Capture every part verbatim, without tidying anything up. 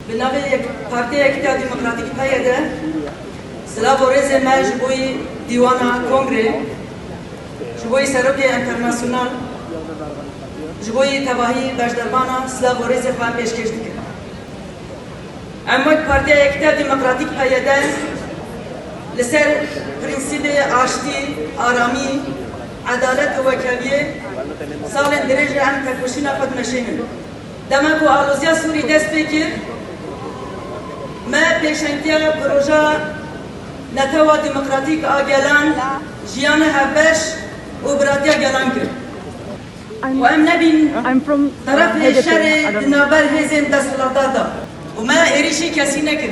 Bi navê Yek-, Partiya Yekîtiya Demokratîk P Y D, silav û rêzê me ji bo yî dîwana kongrê, ji bo yî serokê enternasyonal, ji bo yî tevahî beşdarbana silav û rêzê xwe pêşkêş dikin. Em wek Partiya Yekîtiya Demokratîk P Y D li ser prensîbê aştî, aramî, edalet û wekheviyê salên dirêj em tekoşîna xwe dimeşînin. Dema ku aloziya Sûrî dest pê kir, me pêşengtiya proja Netewa Demokratîk a Gelan, jiyana hevbeş û biratiya gelan kir. Û em nebîn terefê şerê di navber hêzên desthilatdar de. Û me êrîşî kesî nekir.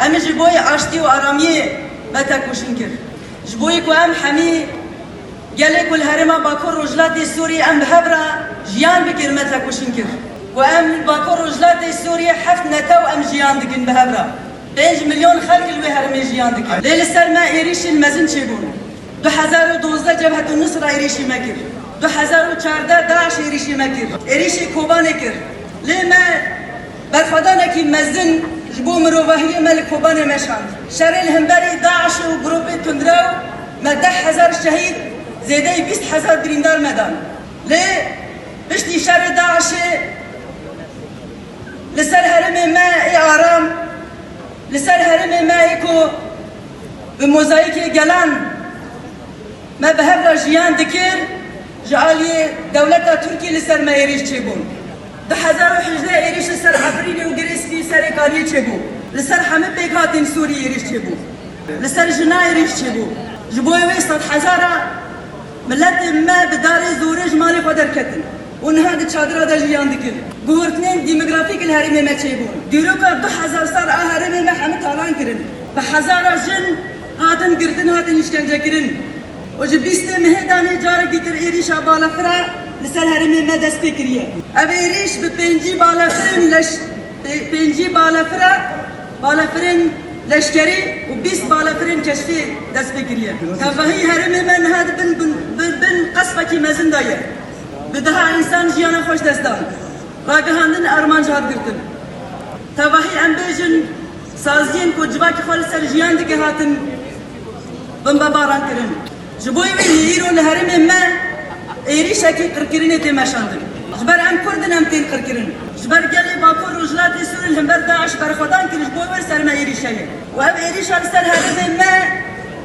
Em ji bo yê aştî û aramiyê me tekoşîn kir. Ji bo yê ku em hemî gelê ku li herêma Bakur Rojhilatê Sûriyê em bi hev re jiyan bikin me tekoşîn kir. Ku em li Bakur Rojhilatê Sûriyê heft netew em jiyan dikin bi hev re. Pênc milyon xelk li wê herêmê jiyan dikin. Lê li ser me êrîşên mezin çêbûn. Du hezar û dozdeh Cebhetun Nusra êrîşî me kir. Du hezar û çardeh DAIŞ êrîşî me kir. Êrîşî Kobanê kir. Lê me berxwedanekî mezin ji bo mirovahiyê me li Kobanê meşand. Şerê li hemberî DAIŞ û grûpê tundrew me deh hezar şehîd, zêdeyî bîst hezar birîndar me dan. Lê piştî şerê DAIŞê li ser herêmê me ê aram, li ser herêmê me ê ku bi mozayîkê gelan me bi hev re jiyan dikir, ji aliyê dewleta Tirkiyê li ser me êrîş çêbûn. Du hezar û hejdeh êrîş li ser Efrînê û Girê Spî Serê Kaniyê çêbû. Li ser hemî pêkhatên Sûrî êrîş çêbû. Li ser jina êrîş çêbû. Ji bo wê sed hezara miletên me bi darê zorê ji malê xwe derketin û niha di çadira de jiyan dikin. Guhertinên demografîk li herêmê me çêbûn. Dîroka du hezar sal a herêmê me hemî talan kirin. Bi hezara jin hatin girtin, hatin îşkencekirin. Û ji bîstê mehê danê carek dîtir êrîşa balafira li ser herêmê me dest pê kiriye. Ev êrîş bi pêncî balafirên leş-, pê-, pêncî balafira, balafirên leşkerî û bîst balafirên keştî dest pê kiriye. Tevahî herêmê me niha di bin, bin, bin, bin qespekî mezin de ye. Bi deha însan jiyana xwe ji dest dan. Ragihandin armanc hat girtin. Tevahî em bêjin saziyên ku civakê xwe li ser jiyan dike hatin bimbebaran kirin. Ji bo wê îro li herêmê me êrîşekî qirkirinê tê meşandin. Ji ber em Kurd in, em tên qirkirin. Ji ber gelê Bakur Rojhilatê Sûrî li hember DAIŞ berxwedan kir, ji bo wê li ser me êrîş heye. Û ev êrîşa li ser herêmê me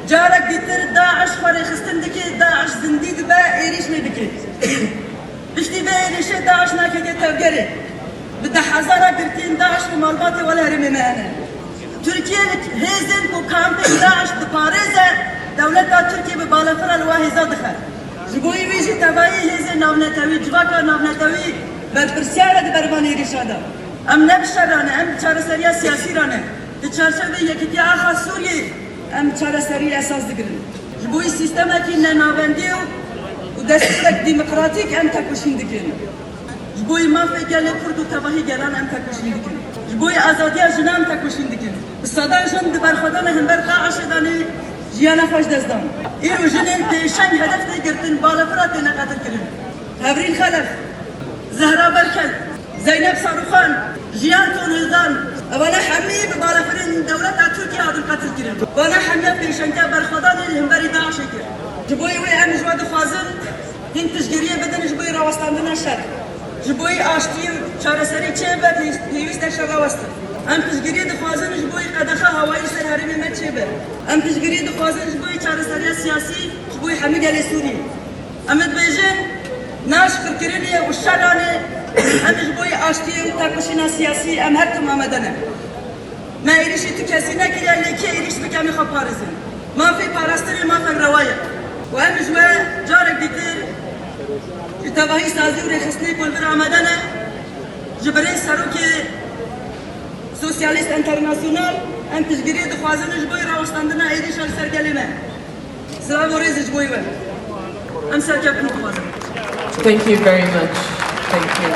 carek dîtir DAIŞ xwe rêxistin dike, DAIŞ zindî dibe, êrîş lê dike. Piştî vê êrîşê DAIŞ nakete tevgerê. Bi dehhezara girtiyên DAIŞ li malbatê wan herêmê me hene. Tirkiye li hêzên ku kampên DAIŞ diparêze, dewleta Tirkiye bi balafira li wa hêza dixe. Ji bo wî jî tevayî hêzên navnetewî, civaka navnetewî berpirsiyar e di ber van êrîşa de. Em ne bi şer re ne, em bi çareseriya siyasî re ne. Di çarçevê yekîtiya axa Sûriyê em çareserî esas digirin. Ji bo yî sîstemekî nenavendî û, û destûrek demokratîk em tekoşîn dikin. Ji bo yî mafê gelê Kurd û tevahî gelan em tekoşîn dikin. Ji bo yî azadiya jinan tekoşîn dikin. Bi sedan jin di berxwedana hember DAIŞê de ne jiyana xwe ji dest dan. Îro jinên pêşeng hedef tê girtin, balafira têne qetilkirin. Hevrîn Xelef, Zehra Berkel, Zeynep Sarûxan, Jiyan Tonhildan, evana hemî bi balafirên dewleta Tirkiye hatin qetilkirin. Vana hemiya pêşengiya berxwedanê li hemberî DAIŞê kir. Ji bo wê em ji we dixwazin hîn piştgiriyê bidin ji bo rawestandina şer. Ji bo aştiyê û çareserî çêbe pêwîst e şer rawestin. Em piştgiriyê dixwazin ji bo qedexa hawayî li ser herêmê me çêbe. Em piştgiriyê dixwazin ji bo çareseriya siyasî ji bo hemî gelê Sûriyê. Em dibêjin, na ji qirkirinê û şeranê, em ji bo yê aştiyê û tekoşîna siyasî em her tim amade ne. Me êrîşî tu kesî nekiriye, lê kê êrîş bike em ê xwe parêzin. Mafê parastinê mafek rewa ye. Û em ji we carek dîtir ji tevahî sazî û rêxistinê ku li vir amade ne, ji birêz serokê Sosyalîst Enternasyonal, em piştgiriyê dixwazin ji bo rawestandina êrîşa li ser gelê me. Silav û rêz ji bo we. Em serkeftin dixwazin. Thank you very much. Thank you.